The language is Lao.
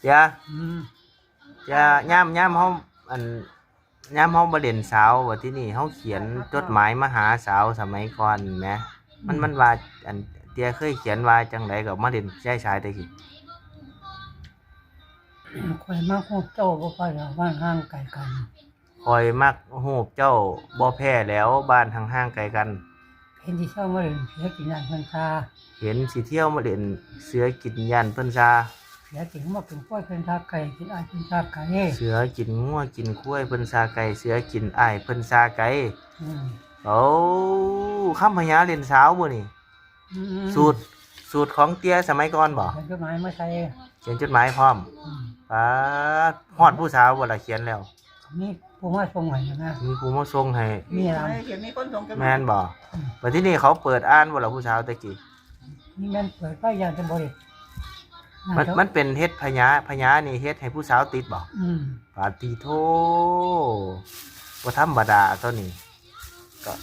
ເດຍ ອືມ ຈະ ຍາມ ຍາມເຮົາ ອັນ ຍາມເຮົາມາຫຼິ້ນສາວ ບັດທີນີ້ເຮົາຂຽນຈົດໝາຍມາຫາສາວສະໄໝກ່ອນແໝ ມັນ ອືມ ມັນວ່າ ອັນ ເດຍເຄີຍຂຽນວ່າຈັ່ງໃດ ກໍມາຫຼິ້ນໃຊ້ສາຍແຕ່ກີ້. ຂ້ອຍມັກຮູບເຈົ້າ ບໍ່ໄປດອກ ບ້ານຫ່າງໄກກັນ. ຂ້ອຍມັກຮູບເຈົ້າ ບໍ່ແພ້ແລ້ວ ບ້ານຫ່າງໆໄກກັນ. ເຫັນຊິທ່ຽວມາຫຼິ້ນເສືອກິນຢ້ານເພິ່ນຊາ ເຫັນຊິທ່ຽວມາຫຼິ້ນເສືອກິນຢ້ານເພິ່ນຊາ. ເສືອກິນງົວກິນຄວາຍເພິ່ນຊາໄກ່ ກິນອ້າຍເພິ່ນຊາໄກ່. ເສືອກິນງົວກິນຄວາຍເພິ່ນຊາໄກ່ ເສືອກິນອ້າຍເພິ່ນຊາໄກ່. ອືມ ໂອ້ ຄຳພະຍາຫຼິ້ນສາວບໍ່ນີ້? ອືມ ສູດ ສູດຂອງເຕ້ຍສະໄໝກ່ອນບໍ່? ຂຽນຈົດໝາຍມາໃສ່ ຂຽນຈົດໝາຍພ້ອມ. ອືມ ປາດ ຮອດຜູ້ສາວບໍ່ລະຂຽນແລ້ວ? ມີຜູ້ມາສົ່ງໃຫ້ນະ ມີຜູ້ມາສົ່ງໃຫ້ ມີລະ ເອີ ຂຽນມີຄົນສົ່ງຈົດໝາຍ ແມ່ນບໍ່? ອືມ ບັດທີນີ້ເຂົາເປີດອ່ານບໍ່ລະຜູ້ສາວແຕ່ກີ້? ນີ້ແມ່ນເປີດໄວ້ ຢ້ານແຕ່ບໍ່ໄດ້ ມັນ ມັນເປັນເຫັດພະຍາ ພະຍານີ້ເຮັດໃຫ້ຜູ້ສາວຕິດບໍ່? ອືມ ປາດຕິໂທ ບໍ່ທຳມະດາຕົວນີ້. ກໍ